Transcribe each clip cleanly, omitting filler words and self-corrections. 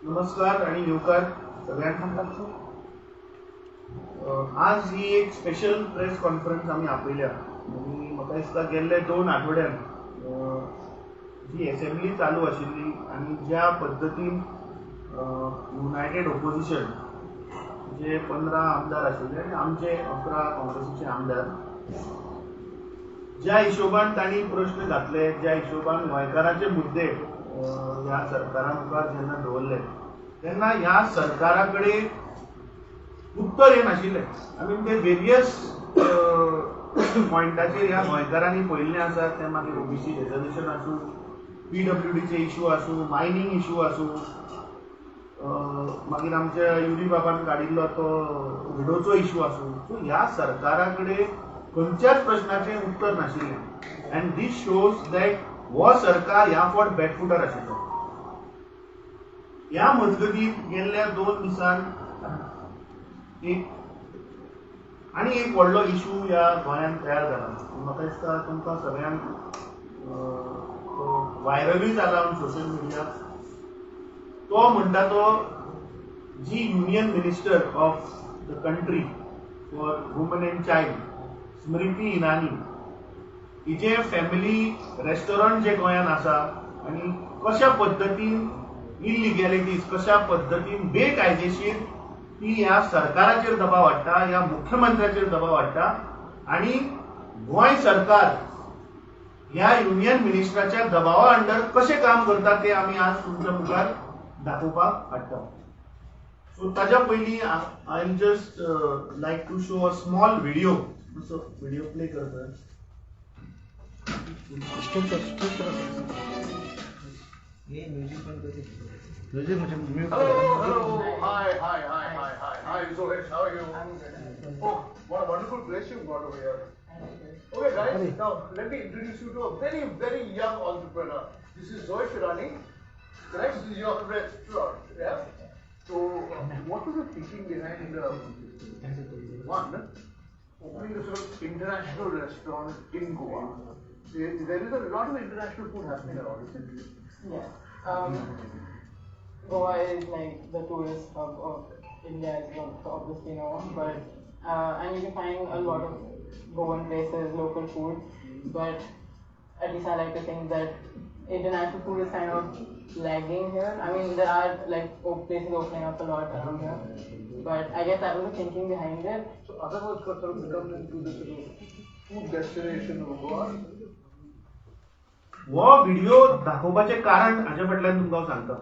नमस्कार आणि येवकार सगळ्यांक. आज ही एक स्पेशल प्रेस कॉन्फरन्स आमी आपयल्या आनी म्हाका दिसता गेल्ले 2 आठवड्यान जी एसेंब्ली चालू आशिल्ली आनी ज्या पद्दतीन युनायटेड ओपोजिशन जे 15 आमदार आशिल्ले आनी आमचे 11 काँग्रेसीचे आमदार ज्या हिशोबान तांणी प्रश्न घातले, ज्या हिशोबान गोंयकारांचे मुद्दे ह्या सरकारा मुखार जेन्ना दवरले तेन्ना ह्या सरकारा कडेन उत्तर हे नाशिल्लें. I mean ते वेरियस पॉयंटाचेर ह्या गोंयकारांनी पळयल्लें आसा. तें मागीर ओबीसी रिजर्वेशन आसूं, पीडब्ल्यूडीचे इशू आसूं, मायनींग इशू आसूं, मागीर आमच्या युरी बाबान काडिल्लो तो विडोचो इशू आसूं. सो ह्या सरकारा कडेन खंयच्याच प्रश्नाचें उत्तर नाशिल्लें. अँड these shows that हो सरकार ह्या फावट बॅकफुटार आशिल्लो. ह्या मजगतीं गेल्ल्या 2 दिसान एक आनी एक व्हडलो इशू ह्या गोंयांत तयार जाला. म्हाका दिसता तुमकां सगळ्यांक तो व्हायरलूय जाला ऑन सोशल मिडिया. तो म्हणटा तो जी union minister of the country for woman and child Smriti Irani हिजे फॅमिली रेस्टॉरंट जे गोंयांत आसा आनी कशा पद्दतीन इलिगॅलिटीज, कशा पद्दतीन बेकायदेशीर ती ह्या सरकाराचेर दबाव हाडटा, ह्या मुख्यमंत्र्याचेर दबाव हाडटा आनी गोंय सरकार ह्या युनियन मिनिस्टराच्या दबावा अंडर कशें काम करता तें आमी आज तुमच्या मुखार दाखोवपाक हाडटा. सो ताज्या पयलीं I am just like to show a small video. मातसो व्हिडिओ प्ले करता. Hello, hello, hi, hi, hi, hi, hi, hi, Zohesh, how are you? Oh, what a wonderful place you've got over here. Okay, guys, now let me introduce you to a very, very young entrepreneur. This is Zohesh Irani. Correct? This is your restaurant, yeah? So, what was the thinking behind one, opening a sort of international restaurant in Goa? There is a lot of international food happening around, isn't it? Yeah. Goa is like the tourist hub of India as well, so obviously no, but and you can find a lot of Goan places, local food, but at least I like to think that international food is kind of lagging here. I mean, there are like places opening up a lot around here, but I guess that was the thinking behind it. So other words got sort of become into the sort of food destination of Goa. हो video दाखोवपाचें कारण हाजे फाटल्यान तुमकां हांव सांगता.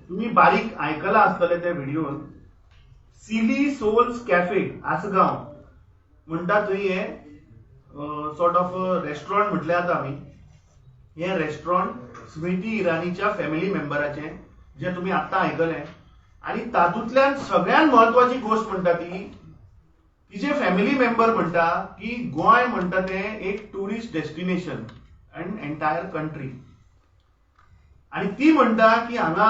तुमी बारीक आयकलां आसतलें त्या व्हिडिओन. सिली सोल्स कॅफे आसगांव म्हणटा थंय हें सॉर्ट ऑफ रेस्टॉरंट म्हटल्यार जाता आमी. हें रेस्टॉरंट स्मृती इराणीच्या फॅमिली मेंबराचें, जें तुमी आत्तां आयकलें. आनी तातूंतल्यान सगळ्यांत म्हत्वाची गोश्ट म्हणटा ती तिजे फॅमिली मेंबर म्हणटा की गोंय म्हणटा तें एक tourist destination and entire country. आनी ती म्हणटा की हांगा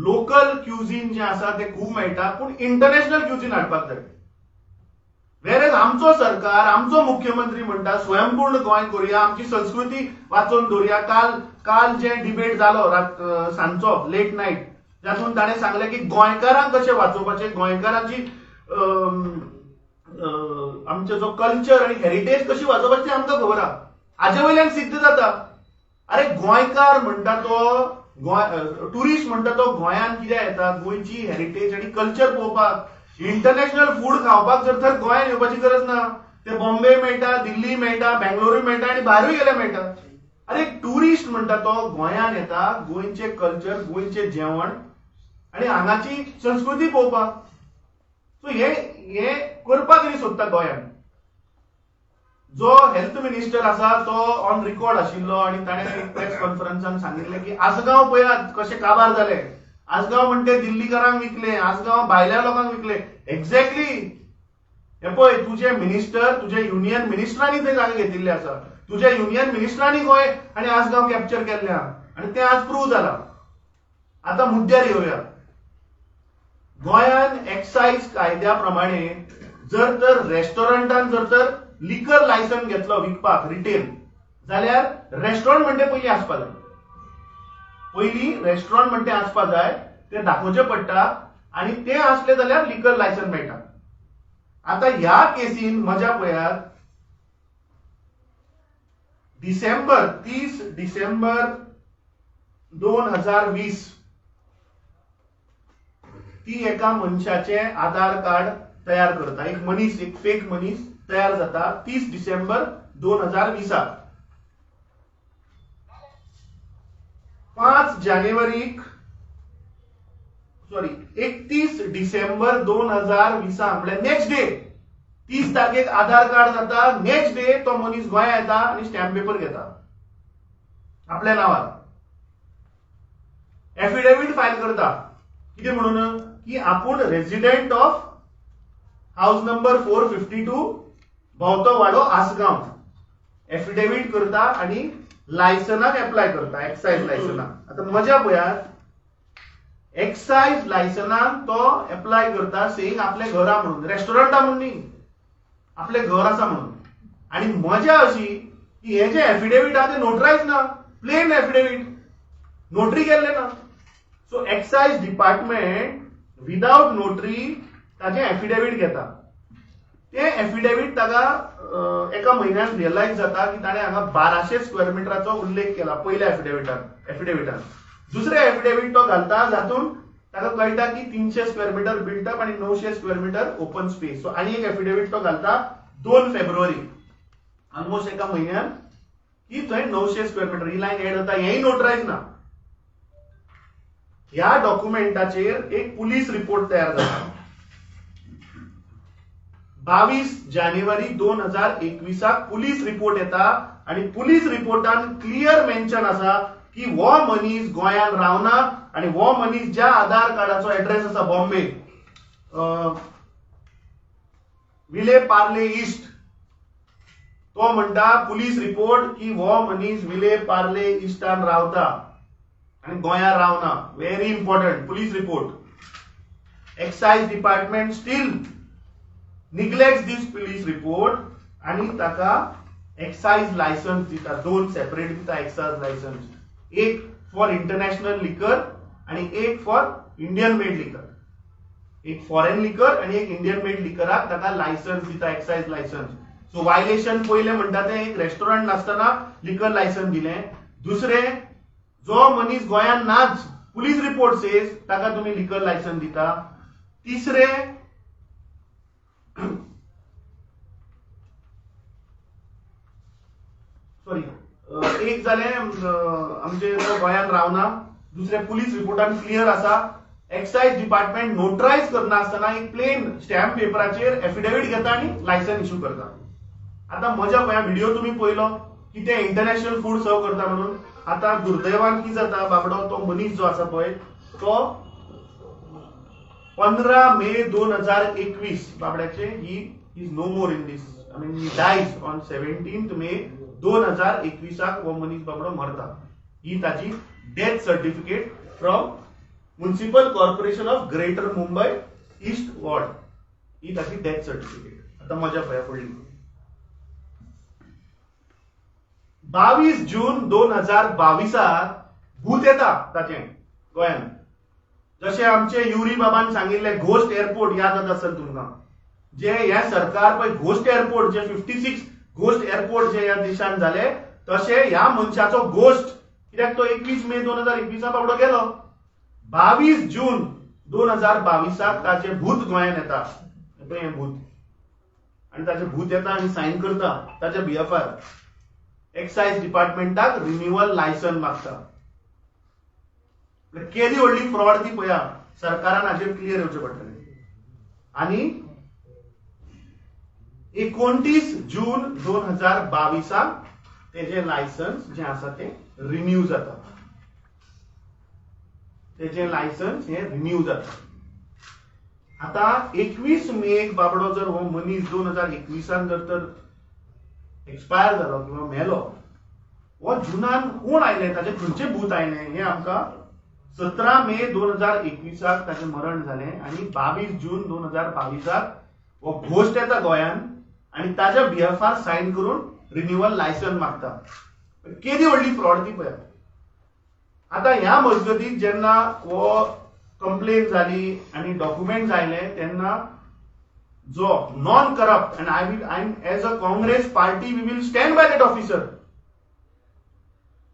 लोकल क्युझीन जें आसा तें खूब मेळटा, पूण इंटरनॅशनल क्युझीन हाडपाक जाय. वेरेज आमचो सरकार, आमचो मुख्यमंत्री म्हणटा स्वयंपूर्ण गोंय करुया, आमची संस्कृती वाचोवन दवरुया. काल जें डिबेट जालो सांजचो लेट नायट, जातून ताणें सांगलें की गोंयकारांक कशें वाचोवपाचें, गोंयकारांची आमचो जो कल्चर आनी हेरिटेज कशी वाचोवपाची तें आमकां खबर आहा. हाजे वयल्यान सिद्ध जाता. अरे गोंयकार म्हणटा तो, टुरिस्ट म्हणटा तो गोंयांत कित्याक येता? गोंयची हेरिटेज आनी कल्चर पळोवपाक. इंटरनॅशनल फूड खावपाक जर तर गोंयांत येवपाची गरज ना. ते बॉम्बे मेळटा, दिल्ली मेळटा, बेंगलोरूय मेळटा आनी भायरूय गेल्यार मेळटा. अरे टुरिस्ट म्हणटा तो गोंयांत येता गोंयचें कल्चर, गोंयचें जेवण आनी हांगाची संस्कृती पळोवपाक. सो हे करपाक कितें सोदता गोंयांत? जो हेल्थ मिनिस्टर आसा तो ऑन रिकॉर्ड आशिल्लो आनी ताणें एक प्रेस कॉन्फरन्सान सांगिल्लें की आसगांव पळयात कशें काबार जालें, आसगांव म्हणटे दिल्लीकारांक विकलें, आसगांव भायल्या लोकांक विकलें. एक्झॅक्टली हे पळय तुजे मिनिस्टर, तुजे युनियन मिनिस्टरांनी थंय जागे घेतिल्ले आसा, तुज्या युनियन मिनिस्टरांनी गोंय आनी आसगांव कॅप्चर केल्लें आहा आनी तें आज प्रूव जालां. आतां मुद्द्यार येवया. गोंयांत एक्सायज कायद्या प्रमाणे जर तर रेस्टॉरंटान जर तर लिकर लायसन घेतलो विकपाक रिटेल, जाल्यार रेस्टॉरंट म्हणटे पयलीं आसपा जाय. पयलीं रेस्टॉरंट म्हणटे आसपा जाय. ते दाखोवचें पडटा आनी ते आसले जाल्यार लिकर लायसन्स मेळटा. आतां ह्या केसीन मजा पळयात, डिसेंबर 30 डिसेंबर 2020 ती एका मनशाचें आधार कार्ड तयार करता. एक मनीस, एक फेक मनीस तयार जाता 30 डिसेंबर 2020. 5 जानेवारीक सॉरी 31 डिसेंबर 2020 म्हळ्यार नेक्स्ट डे 30 तारखेक आधार कार्ड जाता. नेक्स्ट डे तो मनीस गोंया येता आनी स्टॅम्प पेपर घेता आपल्या नांवार, एफिडेवीट फायल करता. कितें म्हणून की आपूण resident of house number 452 Bhauto Wado Assagao. Affidavit करता आनी लायसनाक एप्लाय करता, एक्सायज लायसनाक. आतां मजा पळयात, एक्सायज लायसनाक तो एप्लाय करता सेईंग आपलें घर म्हणून, रेस्टॉरंटा म्हणून न्ही, आपलें घर आसा म्हणून. आनी मजा अशी की हे जे एफिडेवीट आहा ते नोटरायज ना, प्लेन एफिडेवीट, नोटरी केल्ले ना. So excise department without notary ताजें एफिडेवीट घेता. ते एफिडेवीट ताका एका म्हयन्यान रियलायज जाता की ताणें हांगा 1200 स्क्वेअर मिटराचो उल्लेख केला पयल्या एफिडेविटान. दुसरें एफिडेवीट तो घालता जातून ताका कळटा की 300 स्क्वेअर मिटर बिल्टअप आनी 900 square metre open space. So आनी एक एफिडेवीट तो घालता 2 फेब्रुवारी, ऑलमोस्ट एका म्हयन्यान, की थंय 900 स्क्वेअर मिटर ही लायन एड जाता. हेंय नोटरायज ना. ह्या डॉक्युमेंटाचेर एक पुलीस रिपोर्ट तयार जाता. 22 जानेवारी 2021 पुलीस रिपोर्ट येता आनी पुलीस रिपोर्टान क्लियर मेन्शन आसा की हो मनीस गोंयान रावना आनी हो मनीस ज्या आधार कार्डाचो एड्रेस आसा बॉम्बे विले पार्ले ईस्ट, तो म्हणटा पुलीस रिपोर्ट की हो मनीस विले पार्ले इस्टान रावता आनी गोंयान रावना. Very important police report. Excise department still neglects this police report आनी ताका एक्सायज लायसन्स दिता, 2 सेपरेट दिता एक्सायज लायसन्स, एक फॉर इंटरनॅशनल लिकर आनी एक फॉर इंडियन मेड लिकर. एक फॉरेन लिकर आनी एक इंडियन मेड लिकराक ताका लायसन्स दिता, एक्सायज लायसन्स. सो वायलेशन पयलें म्हणटा तें एक रेस्टॉरंट नासतना लिकर लायसन्स दिलें. दुसरें, जो मनीस गोंयांत नाच, पुलीस रिपोर्ट सेज, ताका तुमी लिकर लायसन्स दिता. तिसरें, सॉरी, एक जालें आमचे गोंयांत रावना, दुसरें पुलीस रिपोर्टान क्लियर आसा, एक्सायज डिपार्टमेंट नोटरायज करनासतना एक प्लेन स्टॅम्प पेपराचेर एफिडेवीट घेता आनी लायसन्स इशू करता. आतां मजा पळया, व्हिडिओ तुमी पळयलो की ते इंटरनॅशनल फूड सर्व करता म्हणून. आतां दुर्दैवान कितें जाता, बाबडो तो मनीस जो आसा पळय तो 15 मे 2021 बाबड्याचे he is no more in this, I mean he dies on 17 May 2021 हो मनीस बाबडो मरता. ही ताची death certificate from municipal corporation of greater Mumbai east ward, ही ताची डेथ सर्टिफिकेट. आतां मजा पळया फुडली. 22 जून 2022 भूत येता ताचें गोंयांत. जशें आमचे युरी बाबान सांगिल्लें घोस्ट एअरपोर्ट, याद जाता आसत तुमकां, जे हें सरकार पळय घोस्ट एअरपोर्ट, जे 56 घोस्ट एअरपोर्ट जे ह्या देशान जाले, तशें ह्या मनशाचो घोस्ट, कित्याक तो 21 मे 2021 बाबडो गेलो. 22 जून 2022 ताचें भूत गोंयांत येता, पळय हें भूत, आनी ताचें भूत येता आनी सायन करता ताच्या बीएफआर. एक्सायज डिपार्टमेंटाक रिन्युअल लायसन्स मागता. केदी व्हडली फ्रॉड ती पळया, सरकारान हाचेर क्लियर येवचें पडटलें. आनी 29 जून 2022 तेजें लायसन्स जें आसा तें रिन्यू जाता, तेजें लायसन्स हें रिन्यू जाता. आतां 21 मेक बाबडो जर हो मनीस 2021 जर तर एक्सपायर जालो किंवा मेलो, हो जुनान कोण आयलें, ताचें खंयचें भूत आयलें हें आमकां 17 मे 2021 ताचें मरण जालें आनी 22 जून 2022 हो घोस्ट येता गोंयांत आनी ताच्या बीएफआर सायन करून रिन्युअल लायसन्स मागता. केदी व्हडली फ्रॉड ती पळयात. आतां ह्या मजगतीत जेन्ना हो कंप्लेन जाली आनी डॉक्युमेंट्स आयले तेन्ना जो non corrupt and I as a Congress party we will stand by that officer.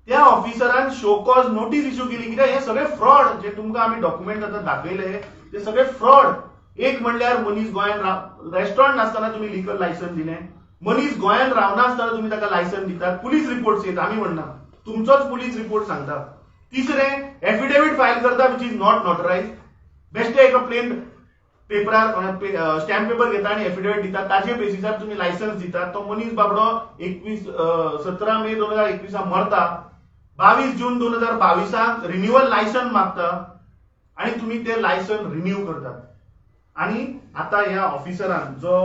त्या ऑफिसरान शो कॉज नोटीस इश्यू केली कित्याक हे सगळे फ्रॉड जे तुमकां आमी डॉक्युमेंट आतां दाखयले ते सगळे फ्रॉड. एक म्हणल्यार मनीस गोंयान रेस्टॉरंट नासतना तुमी लिकर लायसन दिलें, मनीस गोंयान रावनासतना तुमी ताका लायसन दितात, पुलीस रिपोर्ट येता, आमी म्हणना, तुमचोच पुलीस रिपोर्ट सांगता. तिसरें एफिडेवीट फायल करता which is not notarise, बेश्टे एका प्लेन पेपरार स्टॅम्प पेपर घेता आनी एफिडेवीट दिता, ताजे बेसिसार तुमी लायसन्स दितात. तो मनीस बाबडो 17 मे 2021 मरता, 22 जून 2022 रिन्युअल लायसन मागता आनी तुमी ते लायसन रिन्यू करतात. आनी आतां ह्या ऑफिसरान जो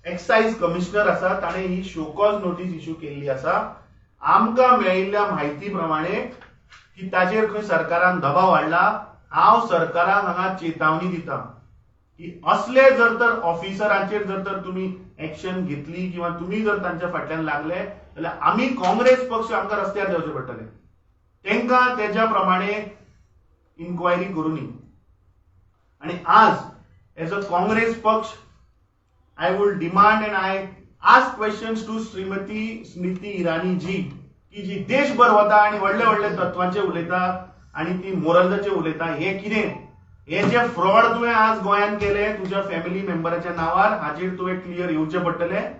एक्सायज कमिशनर आसा ताणें ही शोकॉज नोटीस इश्यू केल्ली आसा. आमकां मेळिल्ल्या म्हायती प्रमाणे की ताजेर खंय सरकारान दबाव हाडला. हांव सरकाराक हांगा चेतावणी दिता की असले जर तर ऑफिसरांचेर जर तर तुमी एक्शन घेतली किंवा तुमी जर तांच्या फाटल्यान लागले जाल्यार आमी काँग्रेस पक्ष आमकां रस्त्यार देंवचे पडटले. तांकां तेज्या प्रमाणे इन्क्वायरी करूनी. आनी आज एज अ काँग्रेस पक्ष I would demand and I ask questions to Shrimati Smriti Irani ji की जी देशभर वता आनी व्हडले व्हडले तत्वांचे उलयता आनी ती मोरल्साचे उलयता, हे कितें हे जे फ्रॉड तुवें आज गोंयांत केले तुज्या फॅमिली मेंबराच्या नांवार हाजेर तुवें क्लियर येवचें पडटलें.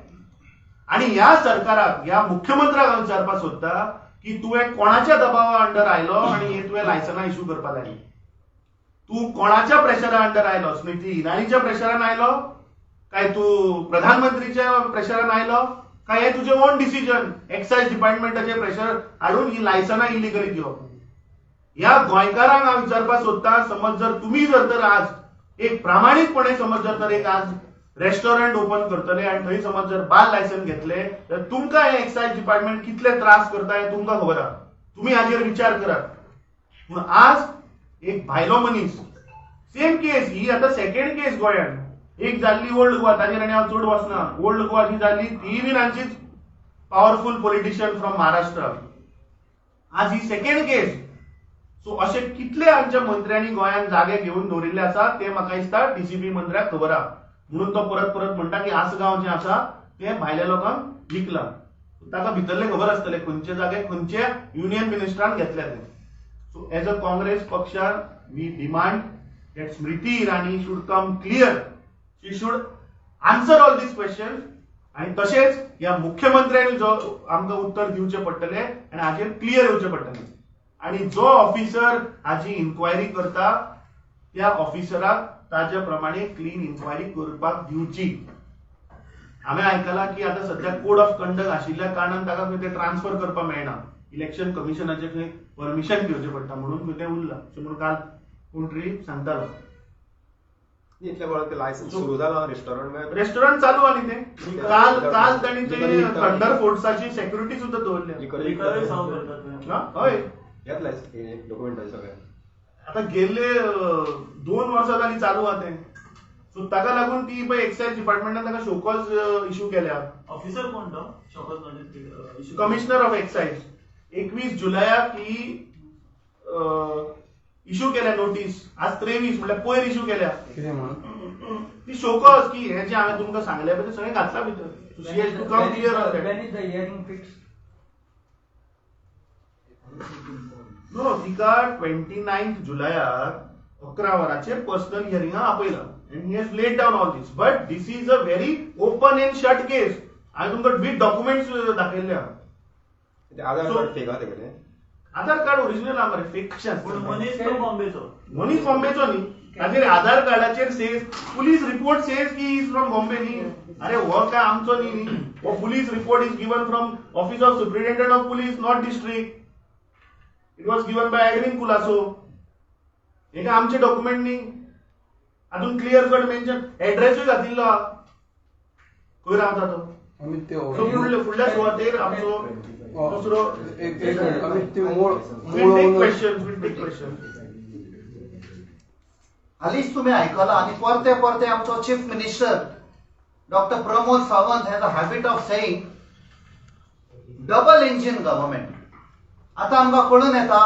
आनी ह्या सरकाराक ह्या मुख्यमंत्र्याक हांव विचारपाक सोदता की तुवें कोणाच्या दबावा अंडर आयलो आनी हे तुवें लायसनां इश्यू करपाक लायली? तूं कोणाच्या प्रेशरा अंडर आयलो? स्मृती इराणीच्या प्रेशरान आयलो काय तूं प्रधानमंत्रीच्या प्रेशरान आयलो काय हे तुजें ओन डिसिजन एक्सायज डिपार्टमेंटाचें प्रेशर हाडून ही लायसनां इलिगली दिवप? ह्या गोंयकारांक हांव विचारपाक सोदता, समज जर तुमी जर तर आज एक प्रामाणीकपणे समज जर तर एक आज रेस्टॉरंट ओपन करतले आनी थंय समज जर बार लायसन घेतले तर तुमकां हे एक्सायज डिपार्टमेंट कितले त्रास करता हें तुमकां खबर आहा. तुमी हाजेर विचार करात. पूण आज एक भायलो मनीस सेम केस, ही आतां सेकेंड केस गोंयांत, एक जाल्ली ओल्ड गोवा, ताजेर आनी हांव चड वचना, ओल्ड गोवा जी जाल्ली ती बीन हांचीच पावरफूल पॉलिटिशियन फ्रॉम महाराष्ट्र, आज ही सेकेंड केस. सो अशे कितले आमच्या मंत्र्यांनी गोंयांत जागे घेवन दवरिल्ले आसा ते म्हाका दिसता डीसीपी मंत्र्याक खबर आहा, म्हणून तो परत परत म्हणटा की आसगांव जें आसा तें भायल्या लोकांक विकलां. ताका भितरलें खबर आसतलें खंयचे जागे खंयच्या युनियन मिनिस्टरान घेतल्या ते. सो एज अ काँग्रेस पक्षान we demand that Smriti Irani should come clear, she should answer all these questions. आनी तशेंच ह्या मुख्यमंत्र्यांनी जो आमकां उत्तर दिवचें पडटलें आनी हाजेर क्लियर येवचें पडटलें. आनी जो ऑफिसर हाजी इन्क्वायरी करता त्या ऑफिसराक ताज्या प्रमाणे क्लीन इन्क्वायरी करपाक दिवची. हांवें आयकलां की आतां सद्या कोड ऑफ कंडक्ट आशिल्ल्या कारणान ताका खंय तें ट्रान्सफर करपाक मेळना, इलेक्शन कमिशनाचें खंय परमिशन घेवचें पडटा म्हणून खंय तें उरलां अशें म्हणून काल कोण तरी सांगतालो. लायसन्स सुरू जाला रेस्टॉरंट, रेस्टॉरंट चालू आनी तें काल काल तांणी ते थंडर फोर्साची सेक्युरिटी सुद्दां दवरल्या. हय, आतां गेल्ले 2 वर्सां जालीं चालू आहा तें. सो ताका लागून ती पळय एक्सायज डिपार्टमेंटान ताका शोकॉज इश्यू केल्या. ऑफिसर कोण तो show cause notice? Commissioner of excise 21 जुलयाक ही इश्यू केल्या नोटीस, आज 23 म्हळ्यार पयर इश्यू केल्या ती शोकॉज की हे जे हांवें तुमकां सांगलें पळय तें सगळें घातलां भितर. She has to come clear on that. No, तिका 29 जुलयाक 11 वरांचेर personal हियरिंगाक आपयला and he has laid down all this. But this is a very open and shut case. हांवें तुमकां विथ डॉक्युमेंट्स दाखयल्ले. आधार कार्ड फेक आहा तेगेलें? आधार कार्ड ओरिजिनल आहा मरे, फेक कशें आसतलें? मनीस तो बॉम्बेचो, मनीस बॉम्बेचो न्ही, ताचेर आधार कार्डाचेर सेज पुलीस रिपोर्ट सेज की is from Bombay न्ही. अरे हो काय आमचो न्ही न्ही, हो police report is given from office of superintendent of police, not district. It was given by Edwin Colaco. हे काय आमचे डॉक्युमेंट न्ही, हातून क्लियर कट मेन्शन एड्रेसूय घातिल्लो आहा खंय रावता तो. फुडल्या सुवातेर आमचो दुसरो क्वेश्चन. हालींच तुमी आयकलां आनी परते परते आमचो chief minister doctor Pramod Sawant has a habit of saying double engine government. आतां आमकां कळून येता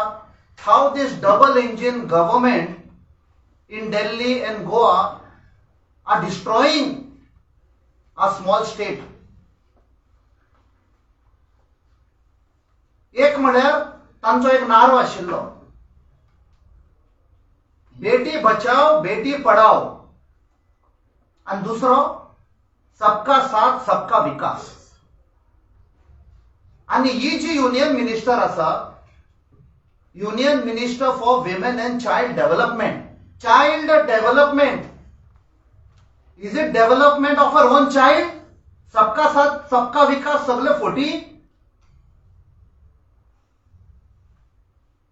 how this double engine government in Delhi and Goa are destroying a small state. एक म्हळ्यार तांचो एक नारो आशिल्लो, बेटी बचाव बेटी पढाओ, आनी दुसरो सबका साथ सबका विकास. आनी ही जी युनियन मिनिस्टर आसा, Union Minister for Women and Child Development, child development, is it development of her own child? सबका साथ सबका विकास सगळे फोटी.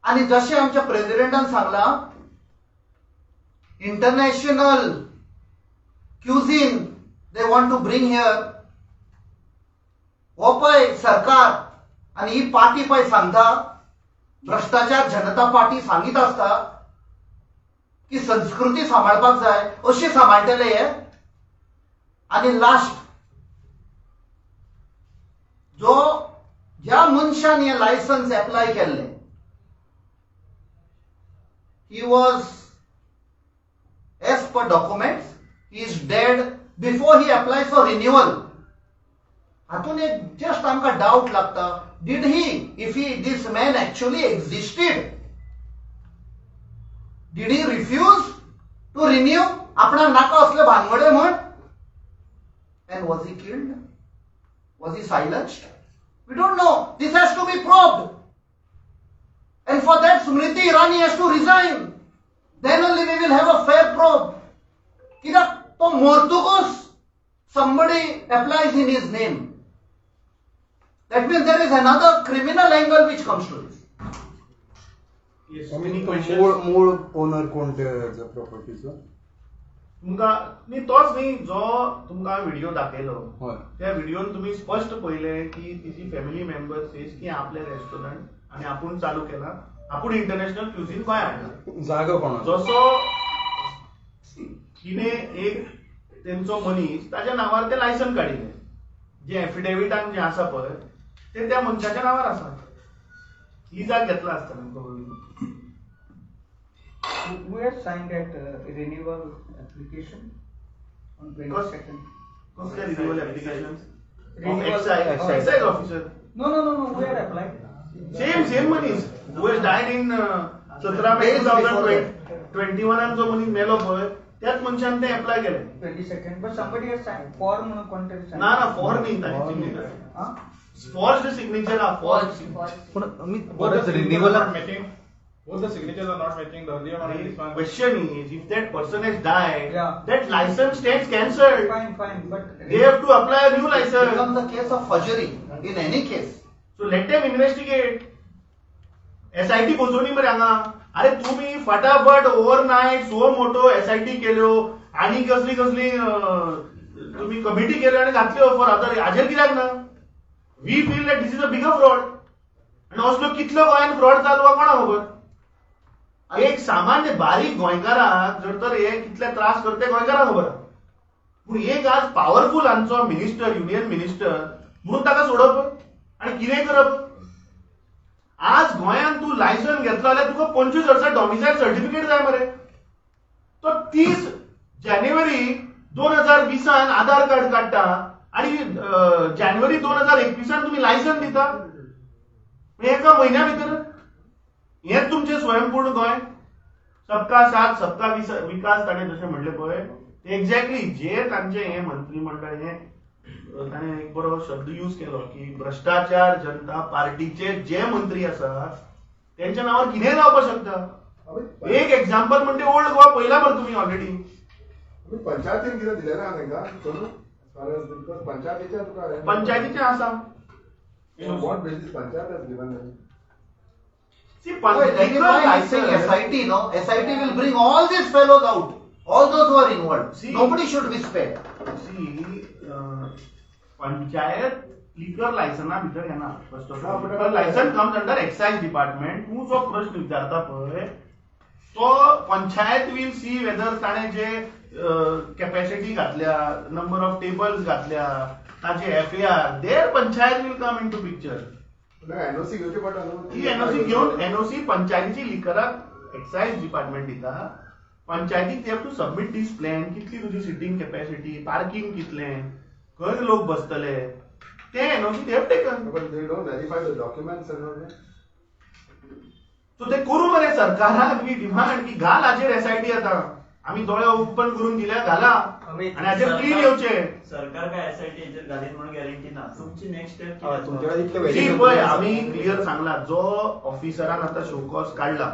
आनी जशें आमच्या प्रेसिडेंटान सांगलां, international cuisine they want to bring here. हो पळय सरकार आनी ही पार्टी पळय सांगता, भ्रष्टाचार जनता पार्टी सांगीत आसता की संस्कृती सांबाळपाक जाय, अशी सांबाळटले हे. आनी लास्ट जो ज्या मनशान हे लायसन्स एप्लाय केल्लें, he was, as per documents, he is dead before he applies for renewal. हातून एक जस्ट आमकां डावट लागता, did he if he this man actually existed, did he refuse to renew आपणाक नाका असले भानगडे म्हण? And was he killed? Was he silenced? We don't know. This has to be probed. And for that, Smriti Irani has to resign. Then only we will have a fair probe. कित्याक तो मरतकूच somebody applies in his name. That means there is another criminal angle which comes to this. Yes, any questions? मूळ मूळ owner कोण ते प्रॉपर्टीचो? तुमकां न्ही, तोच न्ही जो तुमकां व्हिडिओ दाखयलो, हय. त्या व्हिडिओन तुमी स्पश्ट पळयलें की तिची फॅमिली मेंबर सेज की आपलें रेस्टॉरंट आनी आपूण चालू केला, आपूण इंटरनॅशनल क्युझिन गोंय हाडला. जागो कोणाचो? जसो तिने एक तेंचो मनीस ताच्या नांवार ते लायसन काडिल्लें, जे एफिडेविटान जें आसा पळय ते त्या मनशाच्या नांवार आसा. ही जाग घेतला आसतना probably. Who has signed that renewal application on 22nd? कसलें renewal application? Renewal- Excise, excise officer. No. Who had applied? Same मनीस who has died in 17 May Days two before. Thousand twenty वनान जो मनीस मेलो पळय त्याच मनशान ते एप्लाय केलें. 22nd. But somebody has signed. For म्हणून कोणतरी signed. ना ना, फॉर न्ही, ताची सिग्नेचर. Huh? Forged signature हा, फॉर्ज. पूण आमी Both the परत signatures are रिन्युअलाक not matching. Both the signatures are not matching. The earlier one and this one. Question is, if that person has died, Yeah. that license stands cancelled. Fine, fine. But They have to apply a new license. Becomes a case of forgery in any case. So let them investigate. SIT बसोवनी मरे हांगा. अरे तुम्ही फटाफट ओव्हरनायट suo motu SIT केल्यो आनी कसली कसली तुम्ही कमिटी केल्यो आनी घातल्यो फॉर अदर, हाजेर कित्याक ना? We feel that this is a bigger fraud. आनी असलो कितलो गोंयांत फ्रॉड चालू आहा कोणा खबर. एक सामान्य बारीक गोंयकाराक जर तर हे कितले त्रास करते गोंयकाराक खबर आहा. पूण एक आज पावरफूल आमचो मिनिस्टर, युनियन मिनिस्टर म्हणून ताका सोडप आनी कितें करप? आज गोंयांत तूं लायसन घेतलो जाल्यार तुका 25 वर्सां डॉमिसायल सर्टिफिकेट जाय मरे. तो 30 जानेवारी 2020 आधार कार्ड काडटा आनी जानेवारी 2021 तुमी लायसन दिता, म्हणजे एका म्हयन्या भितर. हेंच तुमचें स्वयंपूर्ण गोंय, सबका साथ सबका विकास ताणें जशें म्हणलें पळय ते एक्झॅक्टली जे तांचें हें मंत्रीमंडळ हें ताणें एक बरो शब्द यूज केलो की भ्रष्टाचार जनता पार्टीचे जे मंत्री आसात तेंच्या नांवार कितेंय जावपाक शकता. एक एक्झाम्पल म्हणजे ओल्ड गोवा पळयला मरे तुमी ऑलरेडी. पंचायतीन कितें दिलें ना तांकां करून? पंचायतीचें तुका पंचायतीचें आसा. What basis panchayat has given? See, Wait, that is why I say SIT, no? SIT will bring all these fellows out, all those who are involved. See, Nobody should be spared. See, panchayat liquor लायसना भितर येना. First of all, liquor licence comes under excise department. तूं जो प्रश्न विचारता पळय तो panchayat will see whether ताणें जे capacity घातल्या, नंबर ऑफ टेबल्स घातल्या, ताचे FAR, there panchayat will come into picture. NOC घेवची पडटा न्हू. ही एनओसी घेवन, एनओसी पंचायतीची लिकराक एक्सायज डिपार्टमेंट दिता, पंचायतीक they have to submit this plan, कितली तुजी सिटींग कॅपॅसिटी, पार्किंग कितलें, खंय लोक बसतले, ते NOC they have taken. But they don't verify the documents and all that. So ते करूं मरे सरकाराक we demand की घाल हाजेर एसआयटी. आतां आमी दोळे ओपन करून दिल्या, घाला आनी हाजेर क्लीन येवचे. सरकार काय एसआयटी हेचेर घालीन म्हणून गॅरंटी ना. तुमची नेक्स्ट स्टेप? जी पळय, आमी क्लियर सांगला, जो ऑफिसरान आतां शोकॉज काडला,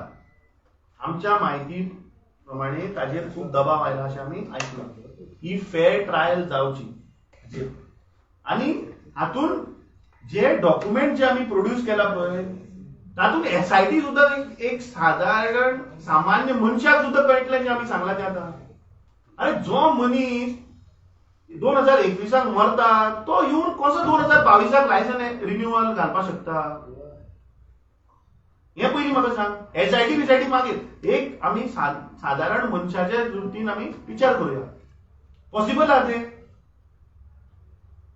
आमच्या म्हायती प्रमाणे ताजेर खूब दबाव आयला अशें आमी आयकलां. ही फेर ट्रायल जावची आनी हातून जे डॉक्युमेंट जे आमी प्रोड्यूस केला पळय, तातूंत एसआयटी सुद्दां एक सादारण सामान्य मनशाक सुद्दां कळटलें जें आमी सांगलां तें आतां. अरे जो मनीस 2021 मरता तो येवन कसो 2022 लायसन रिन्युअल घालपाक शकता, हें पयलीं म्हाका सांग. एसआयटी बिसायटी मागीर, एक आमी सादारण मनशाच्या दृश्टीन आमी विचार करुया, पॉसिबल आहा तें?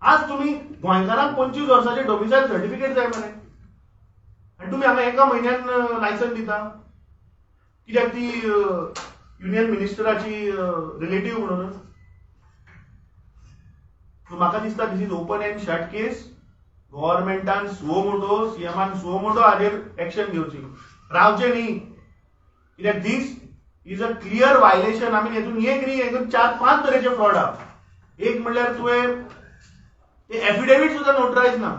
आज तुमी गोंयकारांक 25 वर्साचें डोमिसायल सर्टिफिकेट जाय मरे, आनी तुमी हांगा एका म्हयन्यान लायसन दिता कित्याक? ती युनियन मिनिस्टराची रिलेटीव म्हणून. म्हाका दिसता this is open and shut case. गव्हर्मेंटान suo motu, सीएमान suo motu हाजेर एक्शन घेवची, रावचें न्ही, कित्याक this is a clear violation. आमी हेतून एक न्ही, हेतून 4-5 तरेचे फ्रॉड आहा. एक म्हणल्यार तुवें ते एफिडेवीट सुद्दां नोटरायज ना,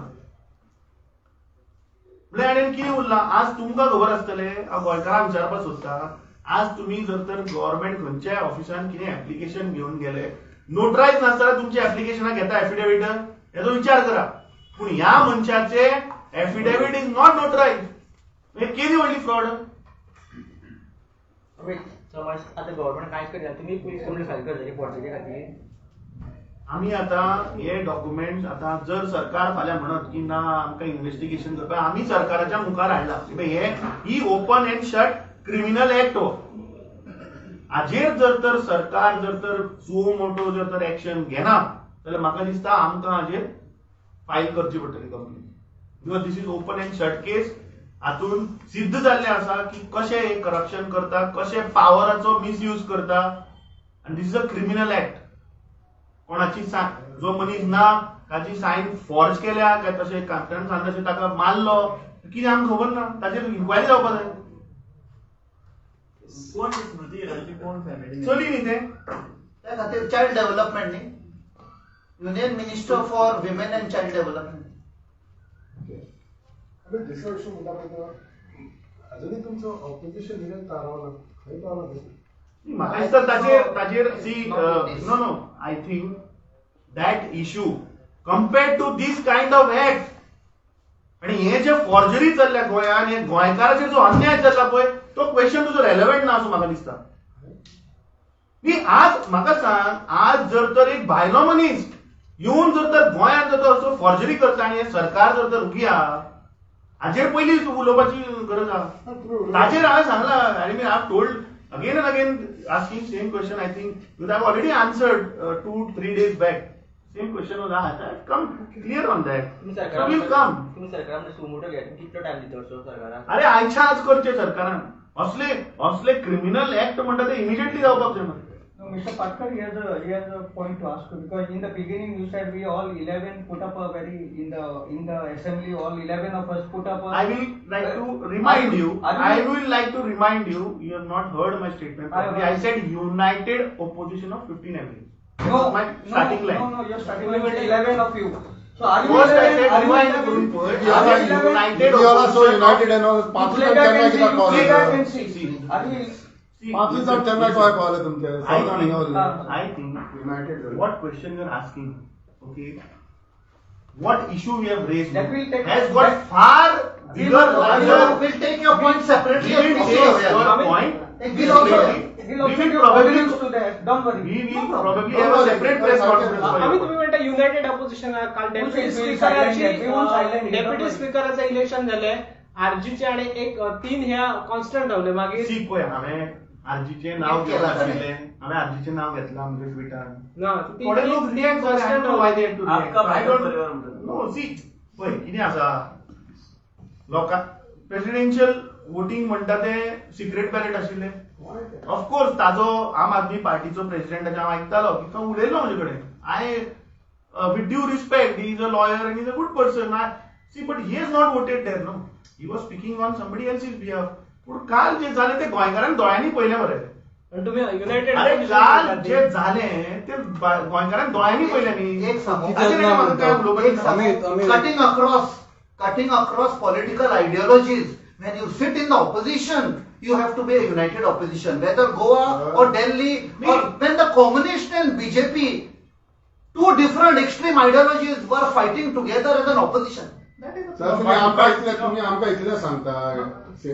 म्हणल्यार आनी कितें उरलां? आज तुमकां खबर आसतलें, हांव गोंयकारांक विचारपाक सोदता, आज तुमी जर तर गव्हर्मेंट खंयच्याय ऑफिसान कितें एप्लिकेशन घेवन गेले, नोटरायज नासतना तुमच्या एप्लिकेशनाक घेता एफिडेवीट, हेजो विचार करा. पूण ह्या मनशाचे एफिडेवीट is not notarise, हे केदी व्हडली फ्रॉड. समज आतां गव्हर्मेंट कांयच करिना, तुमी पुलीस कंप्लेन फायल करतली फॉर्जरी खातीर? आमी आतां हे डॉक्युमेंट्स आतां जर सरकार फाल्यां म्हणत की ना आमकां इन्व्हेस्टिगेशन करपाक, आमी सरकाराच्या मुखार हाडला हे ही open and shut criminal act हो. हाजेर जर तर सरकार जर तर सुओ मोटो जर तर एक्शन घेना जाल्यार म्हाका दिसता आमकां हाजेर फायल करची पडटली complain, because this is open and shut case. हातून सिद्ध जाल्लें आसा की कशें हे करप्शन करता, कशें पावराचो मिसयूज करता, आनी this is a criminal act. कोणाची जो मनीस ना ताची सायन फॉर्ज केल्या काय तशें कागदान सांगता तशें ताका मारलो कितें आमकां खबर ना, ताचेर इन्क्वायरी जावपाक जाय. कोण स्मृती इराणीची कोण फॅमिली चली न्ही तें, त्या खातीर चायल्ड डेव्हलपमेंट न्ही, union minister for women and child development. दुसरो इशू म्हणटा पळय, अजुनूय तुमचो ऑपोजिशन लिडर थारावना, खंय पावला तें? म्हाका दिसता ताचेर see no no I think that issue compared to this kind of act आनी हे जे फॉर्जरी चल्ल्या गोंयांत, हे गोंयकाराचेर जो अन्याय चल्ला पळय, तो क्वेश्चन तुजो रेलेवंट ना असो म्हाका दिसता. न्ही आज म्हाका सांग, आज जर तर एक भायलो मनीस येवन जर तर गोंयांत जर तर असो फॉर्जरी करता आनी हें सरकार जर तर उगी आहा, हाचेर पयलीं उलोवपाची गरज आहा. ताचेर हांवें सांगलां, I mean I have told again and again asking same question. I think because I've already answered 2-3 days back. Same question was asked. I've come clear on that. So we'll come. तुम्ही सरकारान suo motu घेत कितलो time दिता असो सरकारान? अरे आयच्या आज करचे सरकारान. असले असले क्रिमिनल ऍक्ट म्हणटा ते इमिजिएटली जावपाक जाय. No, Mr. Patkar, he has a point to ask you, because in the beginning you said we all 11 put up a very in the assembly, all 11 of us put up a. I will like to remind you. I will like to remind you. You have not heard my statement properly. I said united opposition of 15 MLAs. No, my starting line. No, your starting line was 11 of you. So are you? First I said united. You are so united and all. पांच जण त्यांना कित्याक पावले? Are you? पांच जण त्यांना काय पावले तुमचे? I think united. What question you are asking? Okay. What issue we have raised has got far bigger, larger. We'll take your point separately. We will take your point. We'll also. We will probably to that. Don't worry. We will probably have a separate press conference. आम्ही तुम्ही म्हणता United opposition. काल deputy स्पीकराचे election झाले, आरजीचे आणि एक 3 ह्या constant रावले. मागीर सी पळय, हांवें आरजीचें नाव घेतलें, हांवें आरजीचें नाव घेतलां आमच्या ट्विटान. थोडे लोक रिएक्ट जाले. I don't know. सी पळय कितें आसा, लोकांक प्रेसिडेन्शियल वोटींग म्हणटा ते सिक्रेट बॅलेट आशिल्ले. ऑफकोर्स ताजो आम आदमी पार्टीचो प्रेसिडेंटाचे हांव आयकतालो की तो उलयलो म्हजे कडेन. I with due respect, he is a lawyer and is a good person, I see, but he has not voted there, no, he was speaking on somebody else's behalf. पूण काल जे जालें ते गोंयकारांक दोळ्यांनी पळयलें मरे. तुम्ही युनायटेड, अरे काल जे झाले ते गोंयकारांक दोळ्यांनी पळयलें न्ही. एक सांगू, काय उलोवपाचें? Cutting across political ideologies, when you sit in the opposition, you have to be a united opposition, whether Goa or Delhi, or when the communist and BJP, two different extreme ideologies, were fighting together as an opposition. Sir, तुम्ही आमकां इतलें सांगता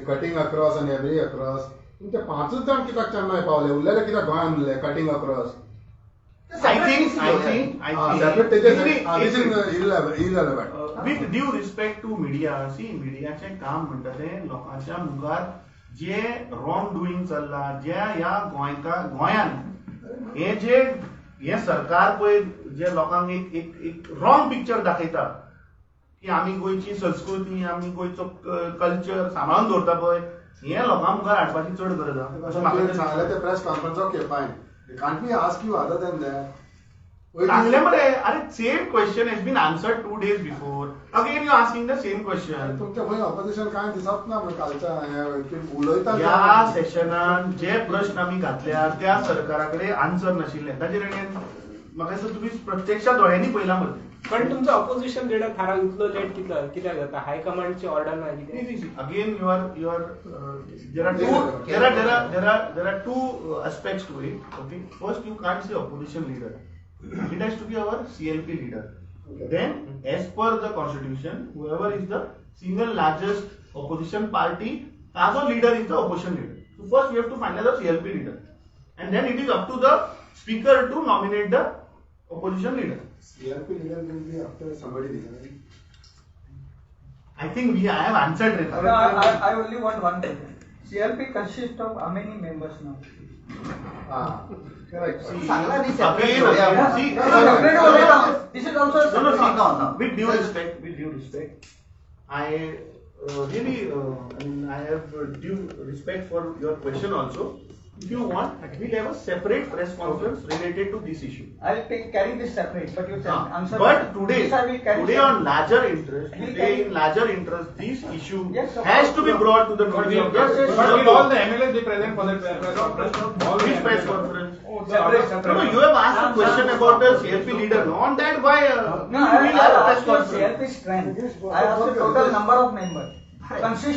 cutting across आनी every across, तुमचे पांचूच जाण कित्याक चेन्नय पावले, उरलेले कित्याक गोंयांत उरले? Cutting across with due respect to media, see, मिडियाचें काम म्हणटा तें लोकांच्या मुखार जे रॉंग डुईंग चल्ला, जे ह्या गोंयान हे जे हे सरकार पळय जे लोकांक एक एक एक रॉंग पिक्चर दाखयता की आमी गोंयची संस्कृती, आमी गोंयचो कल्चर सांबाळून दवरता पळय, हे लोकां मुखार हाडपाची चड गरज आसा अशें म्हाका सांगलें. ते press conference, okay fine, can't be ask you other than that. सांगलें मरे, अरे same question has been answered 2 days before, again you asking the same question. तुमच्या खंय ऑपोजिशन कांय दिसप ना कालच्या उलयता. ह्या सेशनान जे प्रश्न आमी घातल्या त्या सरकारा कडेन आन्सर नाशिल्ले, ताचेर म्हाका दिसता तुमी प्रत्यक्षात दोळ्यांनी पळयलां मरे. पण तुमचो ऑपोजिशन लिडर थाराव इतलो लेट कितलो कित्याक जाता? हायकमांडची ऑर्डर ना कितें? Again you are you are there are two there are there are there are there are two aspects to it. Okay, first you can't say opposition leader, it has to be our CLP leader. Okay. Then as per the constitution, whoever is the single largest opposition party, tazo leader is the opposition leader. So first we have to find out the CLP leader, and then it is up to the speaker to nominate the opposition leader. CLP leader will be after somebody resigns. I think I have answered it. No, I only want one thing. CLP consists of how many members now? Correct. See, this is also no. With due respect, I really, I mean, I have due respect for your question also. If you want, we'll have a separate press conference related to this issue. I'll carry this separate, but you answer. But today on larger interest, this issue has to be brought to the notice of the. But will all the MLAs be present for that press conference? Which press conference? Oh, separate. No, you have asked a question about the CLP leader. No, on that, why? No, I asked your CLP strength. I asked the total number of members. Consist